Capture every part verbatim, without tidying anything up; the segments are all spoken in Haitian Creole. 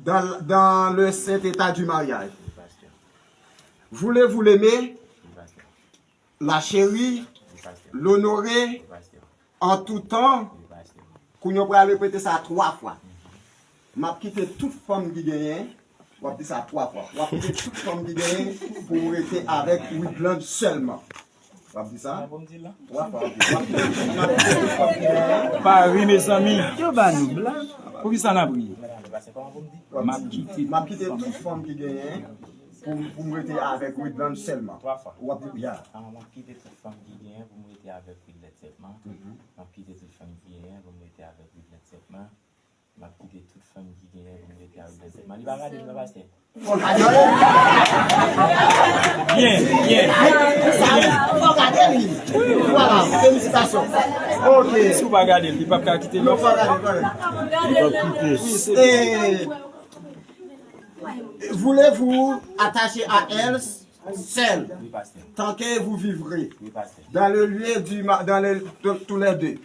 dans, dans le saint état du mariage. Voulez-vous l'aimer, la chérie, l'honorer en tout temps? Kounye a w pral repete sa twa fwa. M ap kite tout fanm ki genyen. W ap di sa twa fwa. W ap kite tout fanm ki genyen pou w rete avèk Widland sèlman. W ap di sa? Twa fwa, w ap di, w ap kite tout fanm ki genyen. Pa ri, mezanmi. Yo ba nou blag. Poukisa n ap ri? M ap kite, m ap kite tout fanm ki genyen pou, pou m rete avèk Widland sèlman. W ap di, ya. M ap kite tout fanm ki genyen pou m rete avèk Widland sèlman. M ap kite tout fanm ki genyen pou m rete avèk Widland sèlman. M ap kite tout fanm ki genyen pou m rete avèk Widland sèlman. Li pa gade m nan, pastè. Fò gade l. Byen, byen. Fò gade li. Vwala, felisitasyon. Ok. Si w pa gade l, li p ap ka kite l. Non, fò gade l, fò gade l. Li p ap kite. Eh, voulez-vous attacher à elle seule, tant que vous vivrez dans le lieu du ma-, dans le, tous les deux.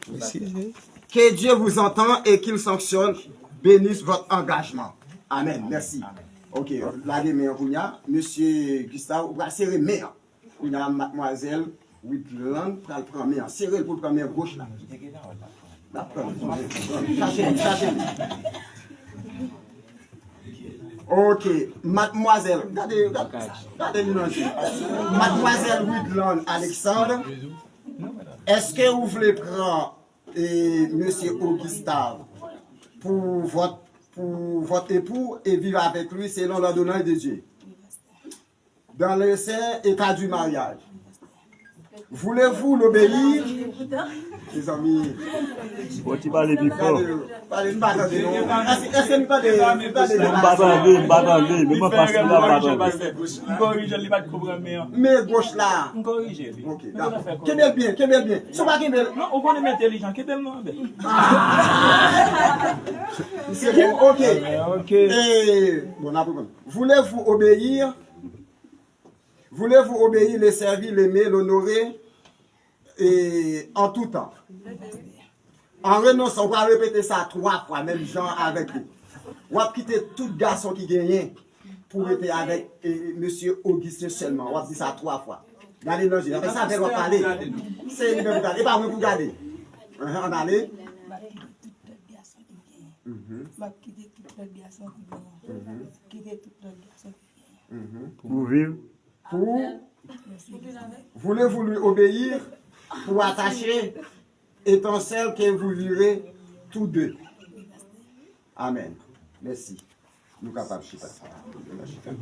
Que Dieu vous entend et qu'il sanctionne, bénisse votre engagement. Amen. Merci. Ok, lage men an kounye a. Mesye Gustave, ou pral sere men an. Kounye a, madmwazèl Widland pral pran men an. Sere l pou l pran men goch la. L ap pran l. Chache li, chache li. Ok, madmwazèl, gade, gade, gade li nan je. Madmwazèl Widland Alexandre, èske ou vle pran, eh, mesye Augustave pou vòt, pou vòt epou e viv avèk li selon lòdonans de Dye? Dans le saint état du mariage. Voulez-vous l'obéir? Mezanmi. Bon, ti pale pi fò. Gade, pale, m pa tande non. Èske, èske m tande, m tande non, m pa tande, m pa tande. Menm anfas li la, m pa tande. M korije l, li pa t konprann men an. Men goch la. M korije li. Ok, dakò. Kenbe l byen, kenbe l byen. Si w pa kenbe l. Non, ou konnen m entèlijan, kenbe m non, anben. Ok. Ok. Eh, bon, n ap reponn. Voulez-vous obéir? Voulez-vous obéir, le servir, l'aimer, l'honorer, et en tout temps? En renonçant, w pral repete sa twa fwa, menm jan avèk li. W ap kite tout gason ki genyen pou rete avèk, eh, mesye Augustin sèlman. W ap di sa twa fwa. Gade nan je. Apre sa, avè l w ap pale. Se li menm pou gade. E pa mwen pou gade. Anhan, ann ale. M ap kite tout lòt gason ki genyen. M ap kite tout lòt gason ki genyen. Kite tout lòt gason ki genyen. Pou viv. Pou, voulez-vous lui obéir, pour attacher, étincelle que vous vivrez tous deux. Amen. Mèsi. Nou kapab chita. Nou ka chita.